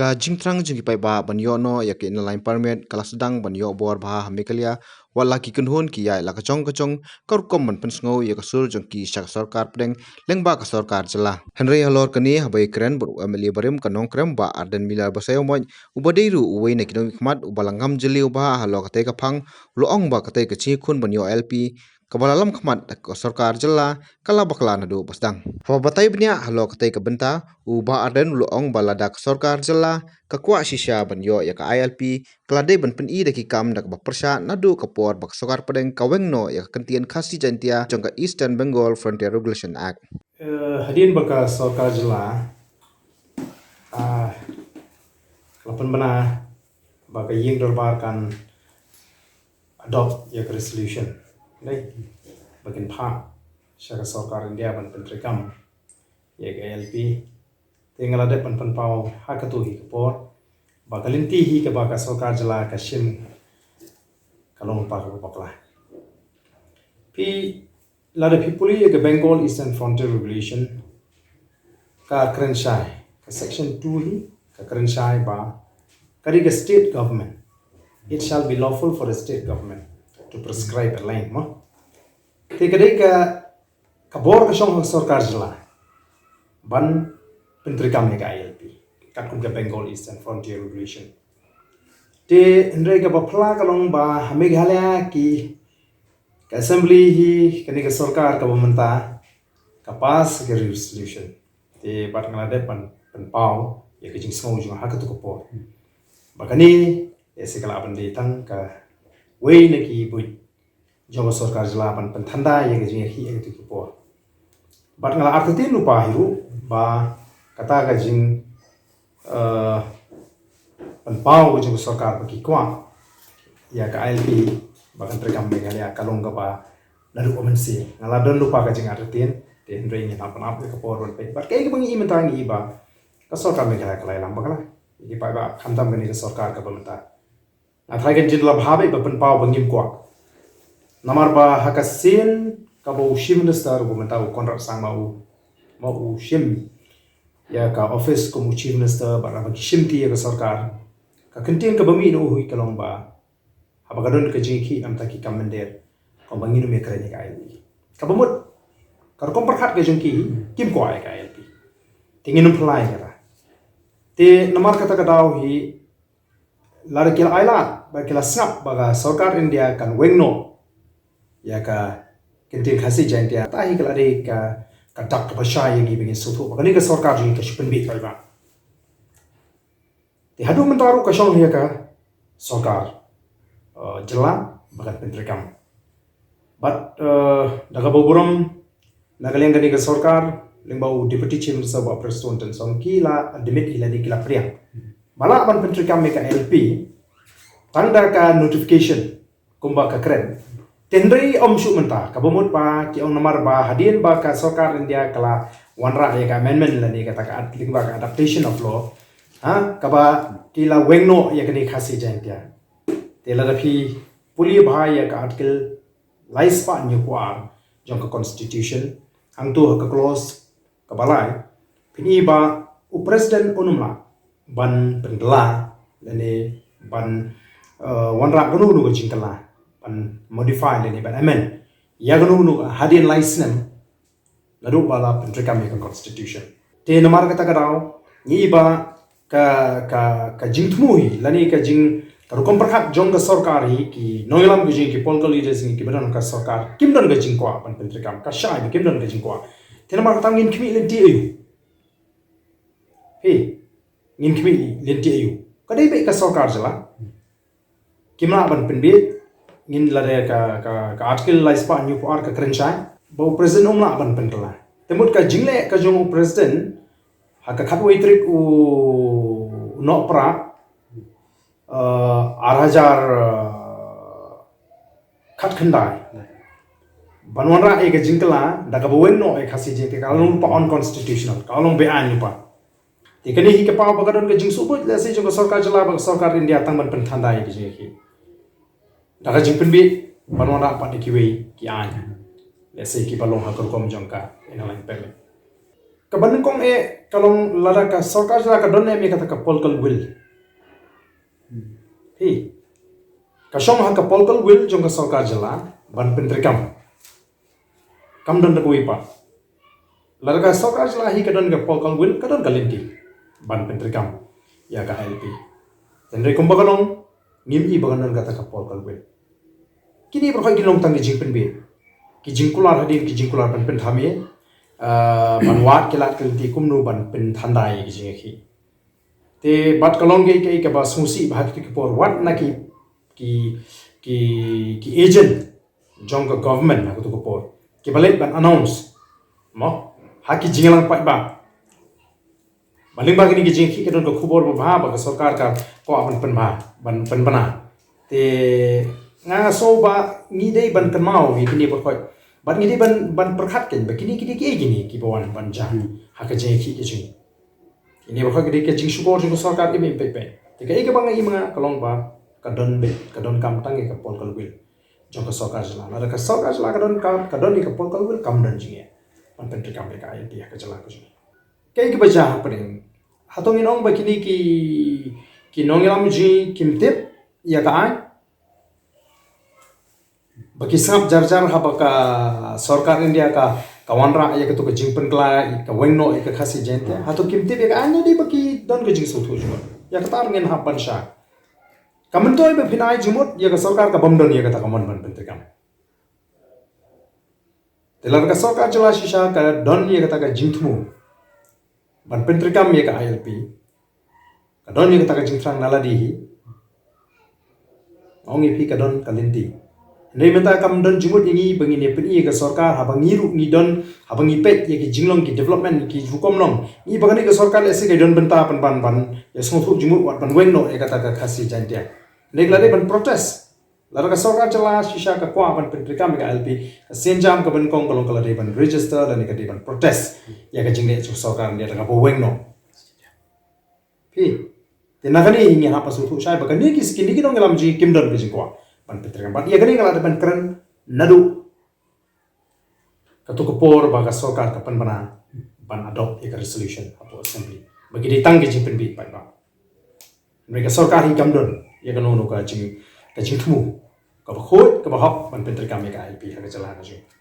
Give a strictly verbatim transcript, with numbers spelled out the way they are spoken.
Ka jingthrang jong ki paidbah ban ïoh noh ïa ka Inner Line Permit ka la sdang ban ïoh bor bha ha Meghalaya, wat la ki kynhun ki ïaid la ka jong ka jong, ka rukom ban pynsngew ïa ka sur jong ki sha ka sorkar pdeng lyngba ka sorkar jylla. Hynrei halor kane, haba ïakren bad u M L A barim ka Nongkrem, Bah Ardent Miller Basaiawmoit, uba dei ruh uwei na ki nongmihkhmat uba la ngam jylliew bha halor katei ka phang, u la ong ba katei ka jingïakhun ban ïoh I L P kaba la lam khmat da ka sorkar jylla ka la bakla naduh ba sdang. Haba batai bniah halor katei ka bynta, u Bah Ardent u la ong ba lada ka sorkar jylla ka kwah shisha ban ïoh ïa ka I L P, ka la dei ban pyni da ki kam da kaba pyrshah naduh ka por ba ka sorkar pdeng ka weng noh ïa ka kyntien Khasi Jaintia jong ka Eastern Bengal Frontier Regulation Act. Eh, hadien ba ka sorkar jylla, ah, ka la pynbna ba ka ïing dorbar kan adopt ïa ka resolution, dei, ba kin phah sha ka sorkar India ban pyntreikam ïa ka I L P. Te nga la dep ban pynpaw ha kato hi ka por ba ka lynti hi kaba ka sorkar jylla ka shim ka long pat kaba bakla. Phi, lada phi pule ïa ka Bengal Eastern Frontier Regulation, ka kren shai, ka section two hi ka kren shai ba ka dei ka state government, it shall be lawful for the state government to prescribe a line, mo. Te ka dei ka, ka bor ka shong ha ka sorkar jylla ban pyntreikam ïa ka I L P katkum ka Bengal Eastern Frontier Regulation. Te hynrei kaba phylla ka long ba ha Meghalaya ki, ka assembly hi, kane ka sorkar kaba mynta, ka pass ka resolution. Te bad nga la dep ban pynpaw ïa ka jingsngew jong nga ha kato ka por ba kane, ïa, se ka lah ban dei tang kawei na ki buit jong ka sorkar jylla ban pynthanda ïa ka jingïakhih ha kato ka por. Bad nga la artatien lypa hi ruh ba kata ka jing, eh, pynpaw ka jong ka sorkar ba ki kwah ïa ka I L P ba kan treikam Meghalaya ka long kaba naduh ba mynsiem. Nga la don lypa ka jingartatien, te hynrei ngin hap ban ap ïa ka por ban peit. Bad kaei kaba ngi i mynta, ngi i ba ka sorkar Meghalaya ka la ïalam bakla ïa ki paidbah, khamtam kane ka sorkar kaba mynta. Nga tharai kan jin la bha bha ba pynpaw ba ngim kwah. Namar ba ha ka sien kaba u Chief Minister uba mynta, u Conrad Sangma, u, ma u shim ïa ka office kum u Chief Minister, bad haba ki shim ti ïa ka sorkar, ka kyntien kaba mih na u hi ka long ba haba ka don ka jingïakhih namar ki kam mynder, kumba ngin ym ïakren ïa ka I L P. Kaba mut ka rukom pyrkhat ka jong ki hi, kim kwah ïa ka I L P. Te ngin ym phylla ïa kata. Te namar kata ka daw hi, lada ki la ailad bad ki la sngap ba ka sorkar India kan weng noh ïa ka kyntien Khasi Jaintia, kata hi ka la dei ka, ka dak kaba shai ïa ngi ba ngin sngewthuh ba kane ka sorkar jong ngi ka shu pynbiej paidbah. Te haduh mynta ruh ka shong ïa ka sorkar, eh, jylla ba kan pyntreikam. Bad, eh, da kaba burom, na ka liang kane ka sorkar, lyngba u Deputy Chief Minister Bah Prestone Tynsong, ki la admit, ki la dei, ki la pdiang ba lah ban pyntreikam ïa ka I L P tang da ka notification kumba ka kren. Te hynrei ym shuh mynta, kaba mut ba ki ong namar ba hadien ba ka sorkar India ka la wanrah ïa ka amendment lane kata ka ad-, lyngba ka adaptation of law, ha, kaba ki la weng noh ïa kane Khasi Jaintia. Te lada phi pule bha ïa ka Article lai spah hynñiewphew ar jong ka Constitution, hangto ha ka clause kaba lai, phin i ba u President un ym lah ban pynkylla lane ban, eh, wanrah kano kano ka jingkylla, ban modify lane ban amend ïa kano kano ka hadien lai snem naduh ba la pyntreikam ïa ka Constitution. Te namar kata ka daw, ngi i ba ka, ka, ka jingthmu hi lane ka jing, ka rukom pyrkhat jong ka sorkar hi, ki nongïalam ka jong ngi, ki political leaders ngi kiba don ka sorkar, kim don ka jingkwah ban pyntreikam, ka shai ba kim don ka jingkwah. Te namar kata ngin khmih lynti aïu? Hei, ngin khmih lynti aïu? Ka dei beit ka sorkar jylla. Kim lah ban pynbiej, ngin, lada ka, ka, ka Article lai spah hynñiewphew ar ka kren shai ba u President um lah ban pynkylla. Te mut ka jingleh ka jong u President ha ka khatwei tarik u, u Nohprah, eh, ar hajar, eh, khatkhyndai, ban wanrah ïa ka jingkylla da kaba weng noh ïa ka Khasi Jaintia, ka long lypa unconstitutional, ka long beaiñ lypa. Te kane hi ka paw ba ka don ka jingsngewbha lehse jong ka sorkar jylla bad ka sorkar India tang ban pynthanda ïa ka jingïakhih da ka jingpynbiej ban wanrah pat da kiwei ki aiñ, lehse kiba long ha ka rukom jong ka Inner Line Permit. Kaba nyngkong eh ka long lada ka sorkar jylla ka don eh ïa kata ka political will. Hi. Ka shong ha ka political will jong ka sorkar jylla ban pyntreikam. Kam don da kawei pat. Lada ka sorkar jylla hi ka don ka political will, ka don ka lynti ban pyntreikam ïa ka I L P. Hynrei kumba ka long, ngim i ba ka don kata ka political will. Kine baroh ki long tang ki jingpynbeit, ki jingkular hadien ki jingkular ban pynthame, ah, ban wad ki lad ki lynti kumno ban pynthandai ïa ki jingïakhih. Te bad ka long kaei kaei kaba sngewsih ba ha kito ki por wat na ki, ki, ki, ki agent jong ka government ha kito ki por kiba leit ban announce, mo, ha ki jingïalang paidbah. Ba lyngba kine ki jingïakhih ka don ka khubor babha ba ka sorkar ka kwah ban pynbha, ban pynbna. Te nga sngew ba ngi dei ban kynmaw ïa kine baroh. Bad ngi dei ban, ban pyrkhat kein ba kine, kine kiei kine kiba wan ban jia ha ka jingïakhih ka jong ngi. Kine baroh ki dei ka jingshukor jong ka sorkar im im peit peit. Te kaei kaba nga i ma nga ka long ba ka don beit, ka donkam tang ïa ka political will jong ka sorkar jylla. Lada ka sorkar jylla ka donkam, ka don ïa ka political will, kam don jingeh ban pyntreikam ïa ka I L P ha ka jylla ka jong ngi. Kaei kaba jia hapdeng. Hato ngin ong ba kine ki, ki nongïalam jong ngi kim tip ïa ka aiñ? Ba ki sngap jar jar haba ka sorkar India ka, ka wanrah ïa kato ka jingpynkylla, ka weng noh ïa ka Khasi Jaintia. Hato kim tip ïa ka aiñ ne dei ba ki don ka jingsngewthuh jingmut? Ïa kata ngin hap ban shai. Ka myntoi ba phin ai jingmut ïa ka sorkar ka bym don ïa kata ka mon ban pyntreikam. Te lada ka sorkar jylla shisha ka don ïa kata ka jingthmu ban pyntreikam ïa ka I L P, ka don ïa kata ka jingthrang na lade hi, nga ong ïa phi ka don ka lynti. Hynrei mynta kam don jingmut ïa ngi ba ngin ïa pyni ïa ka sorkar haba ngi ruh ngi don, haba ngi peit ïa ki jinglong ki development ki rukom long. Ngi ba kane ka sorkar lehse ka don bynta ban, ban, ban ïa sngewthuh jingmut wat ban weng noh ïa kata ka Khasi Jaintia. Hynrei lada ban protest, lada ka sorkar jylla shisha ka kwah ban pyntreikam ïa ka I L P, ka sienjam kaba nyngkong ka long ka la dei ban register lane ka dei ban protest ïa ka jingleh jong ka sorkar India da kaba weng noh. Phi. Te na kane ngi hap ban sngewthuh shai ba kane ki, kine ki nongïalam jong ngi kim don ka jingkwah ban pyntreikam. Bad ïa kane nga la dep ban kren naduh kato ka por ba ka sorkar ka pynbna ban adopt ïa ka resolution hapoh assembly ba ki dei tang ki jingpynbeit paidbah. Hynrei ka sorkar hi kam don ïa kano kano ka jing, ka jingthmu kaba khuid kaba hok ban pyntreikam ïa ka I L P ha ka jylla ka jong ngi.